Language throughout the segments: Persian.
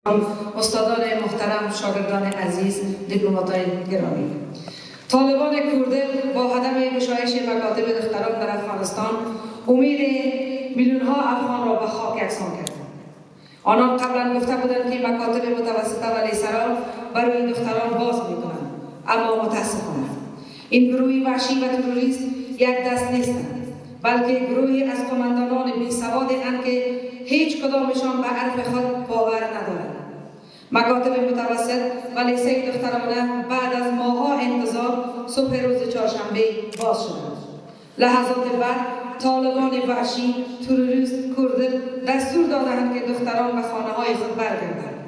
استادان محترم، شاگردان عزیز، دیپلمات‌های گرامی، طالبان کوردل با هدف گشایش مکاتب دختران در افغانستان امید میلیون‌ها افغان را به خاک یکسان کردند. آنان قبلا گفته بودند که مکاتب متوسطه و لیسه را برای دختران باز می‌کنند، اما متاسفانه این گروه وحشی و تروریست یک دست نیستند، بلکه گروهی از قماندانان بی‌سواد اند که هیچ کدامشان به حرف خود باور ندارند. مکاتب متوسط و لیسه دخترانه بعد از ماه‌ها انتظار صبح روز چهارشنبه باز شدند. لحظات بعد طالبان وحشی تروریست کوردل دستور دادند که دختران به خانه‌های خود برگردند.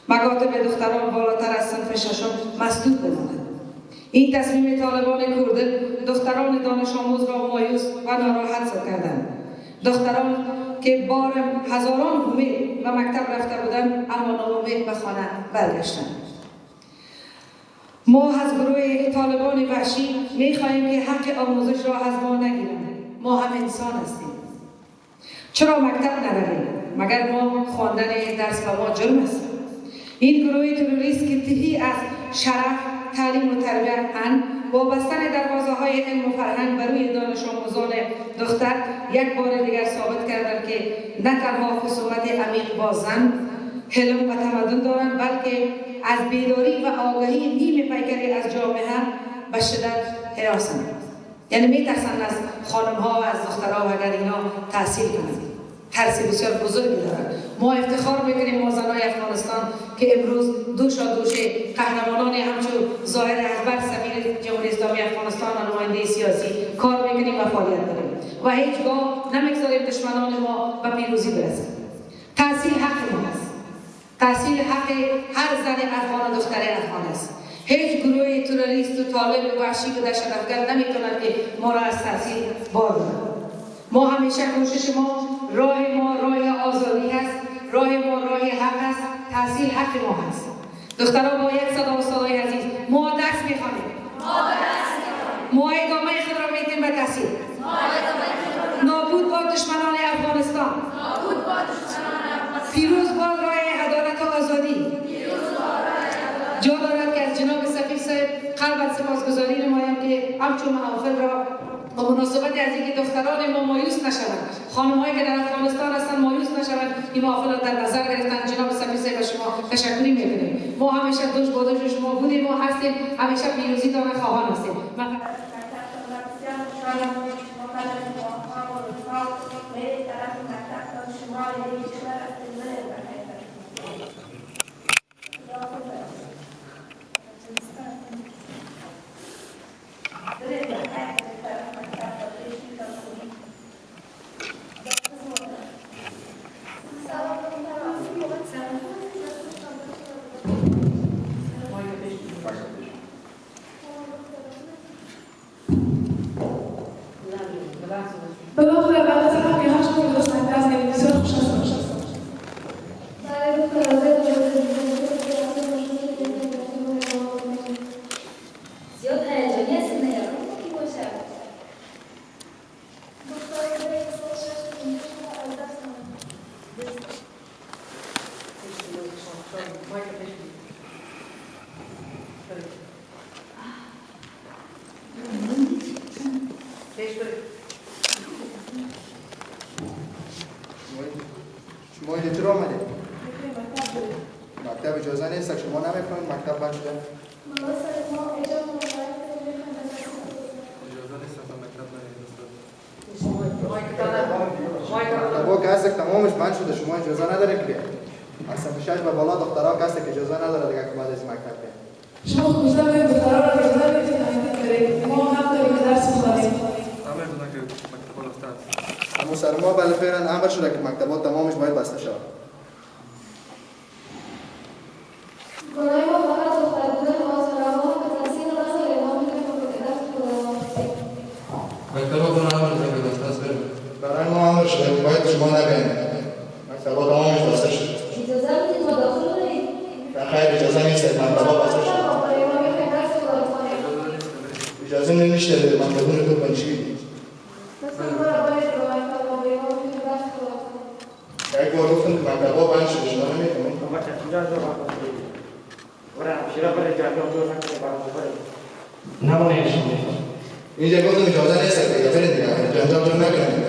مکاتب دختران بالاتر از صنف ششم مسدود بماند. این تصمیم طالبان کوردل دختران دانش آموز را مایوس و ناراحت کردند. دختران که بار هزاران امید به مکتب رفته بودند، اما ناامید به خانه برگشتند. ما از گروه طالبان وحشی می‌خواهیم که حق آموزش را از ما نگیرند. ما هم انسان هستیم. چرا مکتب نرویم؟ مگر ما خواندن درس به ما جرم است؟ این گروه تروریست که تهی از شرف، تعلیم و تربیت اند، با بستن دروازه های علم و فرهنگ بر روی دانش آموزان دختر یک بار دیگر ثابت کردند که نه تنها خصومت عمیق با زن، حلم و تمدن دارند، بلکه از بیداری و آگاهی نیم پیکری از جامعه به شدت هراسند. یعنی میترسند از خانم ها و از دخترها و اگر اینا تحصیل کنند. ترس بسیار بزرگی دارند. ما افتخار میکنیم ما زنای افغانستان که امروز دوشا دوش قهرمانان همچون ظاهر اکبر سفیر جمهوری اسلامی افغانستان و نماینده سیاسی کار میکنیم و فعالیت داریم و هیچگاه نمیگذاریم دشمنان ما به پیروزی برسند. تحصیل حق ما است. تحصیل حق هر زن افغان و دختر افغان است. هیچ گروه تروریست و طالب و وحشی و دهشت افکن نمیتونند که ما را از تحصیل بار دارند. ما همیشه کوشش ما، راه ما راه آزادی هست، راه ما راه حق است، تحصیل حق ما هست. دخترها با یک صدا استادای عزیز، ما درس میخوانیم، ما ادامه خود را میدیم به تحصیل. نابود با دشمنان افغانستان، پیروز با راه عدالت و آزادی. جا دارد که از جناب سفیر صاحب قلبا سپاسگزاری نمایم که همچون محافل را با مناسبت از اینکه دختران ما مایوس نشوند، خانم‌هایی که در افغانستان هستند مایوس نشوند، این محافل را در نظر گرفتن. جناب سفیر صاحب شما تشکری می‌کنیم. ما همیشه دوش با دوش شما بودیم، ما هستیم، همیشه پیروزی تان خواهان هستیم. شما اینجا چرا آمدید؟ مکتب اجازه نیست، شما نمیفهمید مکتب بند شده؟ اجازه نیست مکتب نرید. مکتب‌ها که هست تمامش بند شده، شما اجازه ندارید که از صنف شش به بالا دخترها که هست که اجازه نداره دیگه که بعد از مکتب بیان. شما خوشحال دارید دخترها را اجازه بدید مکتب برید، ما هم داریم که درس بخوانیم. امر دادن که مکتب‌ها بسته است. اما سر ما بله فعلا امر شده که مکتب‌ها تمامش باید بسته شود. گناه ما فقط دختر بودن ماست و ما به تحصیل نداریم، ما می‌تونیم به درس بخوانیم. مکتب‌ها به امر دادن که بسته است بریم. برای ما امر شده که باید شما نبینید. مکتب‌ها تمامش بسته شد. اجازه بدید ما داخل بریم. نه خیر اجازه نیست، مکتب‌ها بسته شد. ما می‌خوایم درس بخوانیم. اجازه نمیشه مکتبونو تو بنشینید. یک بار گفتم که مکتب‌ها بند شده، شما نمی‌فهمید. اینجا گفتم اجازه نیست دیگه، برید دیگه، جنجال جور نکنید.